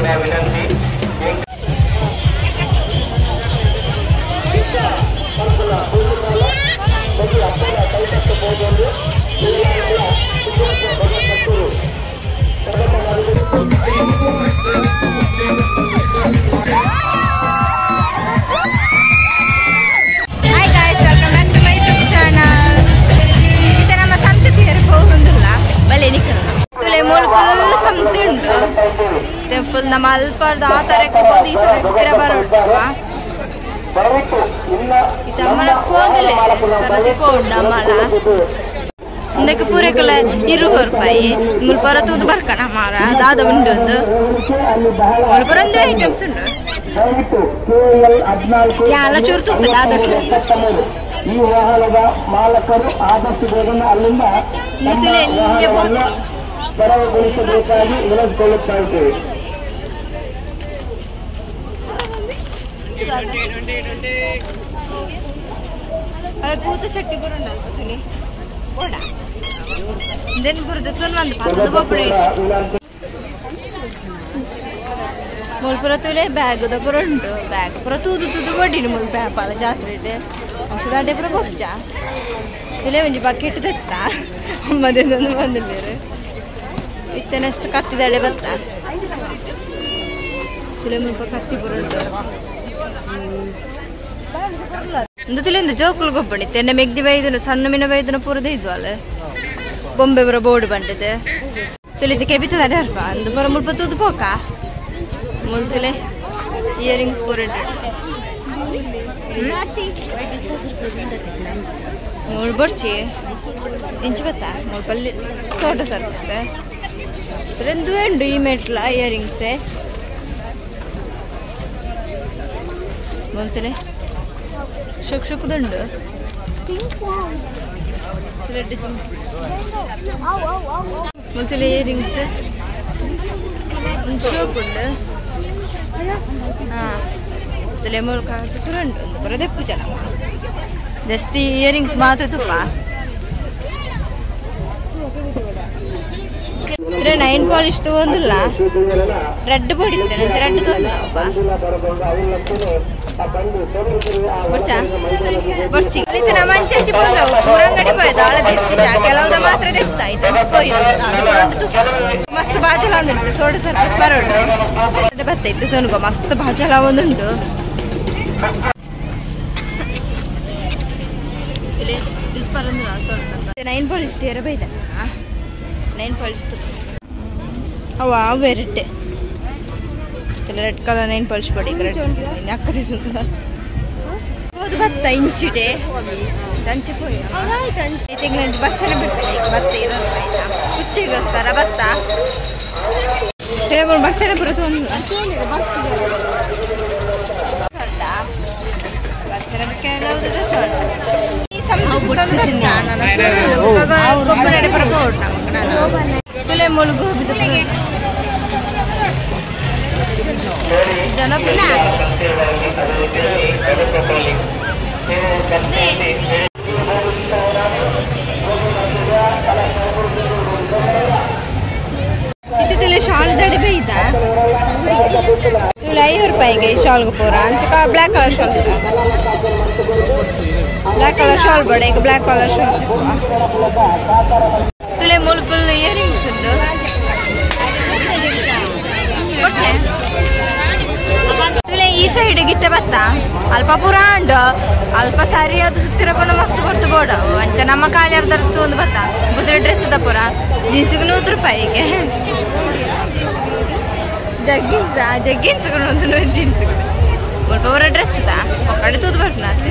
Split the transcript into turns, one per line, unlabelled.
Hi guys, welcome back to my YouTube channel. ಇತ್ತೆ ನಮ್ಮ ಸಂತತಿಯರು ಹೋಗುಂದಿಲ್ಲ ಬಲೆ ನಿಕ್ಕಲ್ಲ ತುಲೆ ಮೂಲ ಫುಲ್ ಸಂತೆ ಉಂಟು. ಫುಲ್ ನಮ್ಮ ಅಲ್ಪರ್ದ ಆ ತರಕ್ಕೆ ಹೋದ ಈ ತರಕ್ಕೆ ಪಿರ ಬರೋಟವ ಇತ್ತಮ್ಮನ ಹೋಗಲೆ ನಮ್ಮಲ ಇಂದಕ್ಕೆ ಪೂರಕಲ 20 ರೂಪಾಯಿ ಮುಲ್ಪರ ತೂದು ಬರ್ಕಣ ಮಾರ ದಾದ ಉಂಡು ಒಂದು ಮುಲ್ಪರ ಒಂದು ಐಟಮ್ಸ್ ಉಂಟು. ಎಲ್ಲ ಚೂರು ತುಪ್ಪ ದಾದ ಉಂಟು.
ಈ ವಾಹನದ ಮಾಲಕರು ಆದಷ್ಟು ಬೇಗನೆ ಅಲ್ಲಿಂದ ತೆರವುಗೊಳಿಸಬೇಕಾಗಿ ವಿನಂತಿಕೊಳ್ಳುತ್ತಾ ಇದ್ದೇವೆ.
ಪೂತ ಚಟ್ಟಿ ಬರೋಣ ಮುಲ್ಪುರ ತುಲೆ ಬ್ಯಾಗ್ ಪೂರ ಉಂಟು. ಬ್ಯಾಗ್ ಪೂರ ತೂದು ತೂದು ಬಡ್ಡಿನ ಮುಲ್ಪ ವ್ಯಾಪಾರ ಜಾತ್ರೆ ಇದೆ. ದಾಡೆ ಪೂರ ಬೊಚ್ಚ ತುಲೆ ಒಂಜಿ ಬಕೆಟ್ ತೆತ್ತ ಅಮ್ಮದಿಂದ ಬಂದಿಲ್ಲೇರು ಇತ್ತನಷ್ಟು ಕತ್ತಿದಾಳೆ ಬತ್ತ ತುಲೆ ಮುಲ್ಪ ಕತ್ತಿ ಪೂರ ಉಂಟು. ತುಲಿಂದ ಜೋಕುಲು ಗೊಬ್ಬಣಿ ತೆನ್ನೆ ಮೆಗ್ದಿ ಬೈದನು ಸಣ್ಣ ಮೀನ ಬೈದನ ಪೂರದ ಇದ್ವು ಅಲ್ಲ ಬೊಂಬೆ ಬರ ಬೋರ್ಡ್ ಬಂಡದೆ ತುಲಿತ ಕೆಬಿತದ ಅರ್ಪ ಅಂದು ಬರ ಮುಲ್ಪ ತೂದು ಪೋಕ ಮುಲ್ತುಲೆ ಇಯರಿಂಗ್ಸ್ ಪೂರ ಮೂಳು ಬೊಡ್ಚಿ ಇಂಚು ಬತ್ತ ಮುಳ್ಪಲ್ಲಿ ತೋಟ ಸರ್ಪೆ ರೆಂದು ಉಂಡು ಈ ಮೆಟ್ಲ ಇಯರಿಂಗ್ಸ್ ಮುಲ್ತುಲೆ ಶುಕ್ ಶುಕ್ದುಂಡು ರೆಡ್ ಮುಲ್ತುಲೆ ಇಯರಿಂಗ್ಸ್ ಒಂದು ಶೋಕ್ ಉಂಡು. ತುಲೆ ಮೂರು ಕಾಸು ಉಂಟು ಬರದೆಪ್ಪು ಜನ ಜಸ್ಟ್ ಇಯರಿಂಗ್ಸ್ ಮಾತ್ರ ತುಪ್ಪ ನೈನ್ ಪಾಲಿಶ್ ತಗೊಂದಿಲ್ಲ ರೆಡ್ ಬೋಡಿ ರೆಡ್ ತಗೊಂಡಿಲ್ಲಪ್ಪ ಬರ್ಚಿ ನಮ್ಮ ಅಂಚೆ ಬಂದವು ಪೂರಂಗಡಿ ಪೋಯ್ದು ಆಳ ದೆತ್ತಿಜ ಕೆಲವುದ ಮಾತ್ರ ದೆತ್ತ ಆಯ್ತು. ಮಸ್ತ್ ಬಾಜಲ ಒಂದುಂಟು ಸೋಡ ಸರ್ಪ ಬರೋಡು ಬತ್ತ ಇತ್ತು ತೊನ್ಗೋ ಮಸ್ತ್ ಬಾಜಲ ಒಂದುಂಟು. ನೈನ್ ಪಾಲಿಶ್ ತೀರ ಬೈದ ನೈನ್ ಪಾಲಿಶ್ ಅವ ವೆರಟೆ ರೆಡ್ ಕಲರ್ ನೈನ್ ಪಾಲಿಶ್ ಬಡಿ ಹೌದು ಬತ್ತ ಇಂಚಿಡೆ ತಂಚಿ ಪೋಯಿ ಬಚ್ಚನ ಬಿಡ್ತಾರೆ ಬತ್ತ ಇರೋದು ಕುಚ್ಚಿಗೋಸ್ಕರ ಬತ್ತ ಬಚ್ಚನ ಬರೋದು ತುಲೆ ಮುಳುಗು ಜನಪ್ರಿಯ ಇದು ಶಾಲ್ ದಡಿ ಬೈದ ತುಲೆ 5 ರೂಪಾಯಿಗೆ ಶಾಲ್ಗೆ ಪೂರ ಅಂಚ black colour shawl black colour shawl ಬಡ ಈಗ ಬ್ಲ್ಯಾಕ್ ಕಲರ್ ಶಾಲ್ ತುಲೆ ಮೂಲ ಫುಲ್ ಇಯರಿಂಗ್ಸ್ ಉಂಟು. ತುಲೆ ಈ ಸೈಡ್ ಗಿತ್ತ ಬತ್ತ ಅಲ್ಪ ಪೂರ ಉಂಡು ಅಲ್ಪ ಸಾರಿ ಅದು ಸುತ್ತಿರಪನ ಮಸ್ತ್ ಕೊಡ್ತು ಬೋಡ ಅಂಚ ನಮ್ಮ ಖಾಲಿ ಅರ್ಧ ಒಂದು ಬತ್ತ ಬುದ್ರೆ ಡ್ರೆಸ್ ಪೂರ ಜೀನ್ಸ್ಗೆ 100 ರೂಪಾಯಿಗೆ ಜಗ್ಗಿನ್ಸ ಜಗ್ಗಿನ್ಸ್ಗಳು ಒಂದು ಜೀನ್ಸ್ಗಳು ಮುಲ್ಪ ಪೂರ ಡ್ರೆಸ್ ಇದ ಒಕ್ಕಡೆ ತೂದು ಬರ್ಪುನಾತೆ.